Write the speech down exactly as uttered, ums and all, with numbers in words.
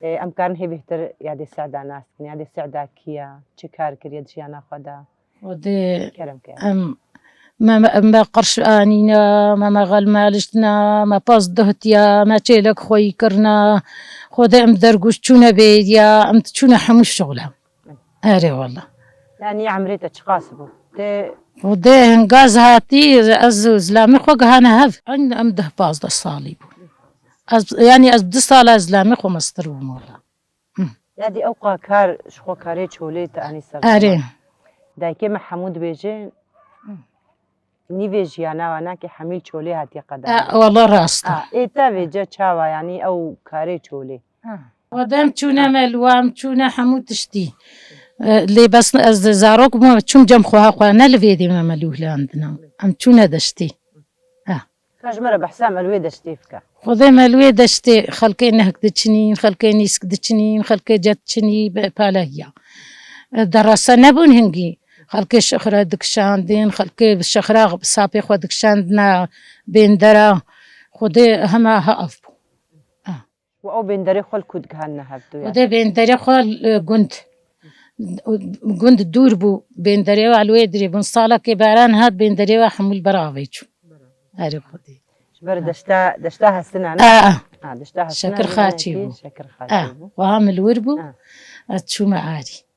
Ê, em karin hê bêhtir yadê Sehda nas bikin. Yadê Sehda kî ye? Çi kar kiriye di jiyana xwe de? Xwedê Kerem ke. Em me, me, me qirş anîne, me, me xelme aliştine, me pez duhtiye, me çêlek xweyî kirine. Xwedê em dergûş çûne bêriya, em çûne hemû şixule. Erê wela. Yanî emrê te çiqas bû? Te Xwedê hingaz hatî, ez û zilamê xwe gihane hev. Eyn em deh pazdeh salî bû. Ez, yanî ez bi du sala zilamê xwe mestir bûm wela. Yadî ew qa kar ji xwe karê çolê te anî ser. Erê. Dayikê me hemû dibêje nîvê jiyana wana ki hemîl çolê hatiye qedar. E, wela rast e. Ê te vêce çawa yanî ew karê çolê? Xwedê em çûne melûwa, em çûne hemû tiştî. E, lê bes ez zarok bûm, çûm cem xweha xwe, ne li vê dê me melû hilandina. Em çûne deştê. Ka ji me re behsa melûyê deştê bike. Xwedê melûyê deştê, xelkê nehk diçinîn, xelkê nîsk diçinîn, xelkê cet çinî be-, palehiya. E, derasa nebûn hingî. Xelkê şixre dikişandin, xelkê şixra sapê xwe dikişandina bêndera. Xwedê hema ha ev bû. Û ew bênderê xwe li ku digihandine hevdu ya? Xwedê bênderê xwe, e, gund. Gund dûr bû. Bênderê we li wê dirê bûn. Salekê beran hat, bênderê we hemû li ber avê çû. Erê Xwedê. Ji ber deşta, deşta hesina ne? A, Ha, deşta hesina Şekir ne, Xaçî ne, bû. Şekir a, Xaçî bû. Wiha min li wir bû. A. Ez çûme arî.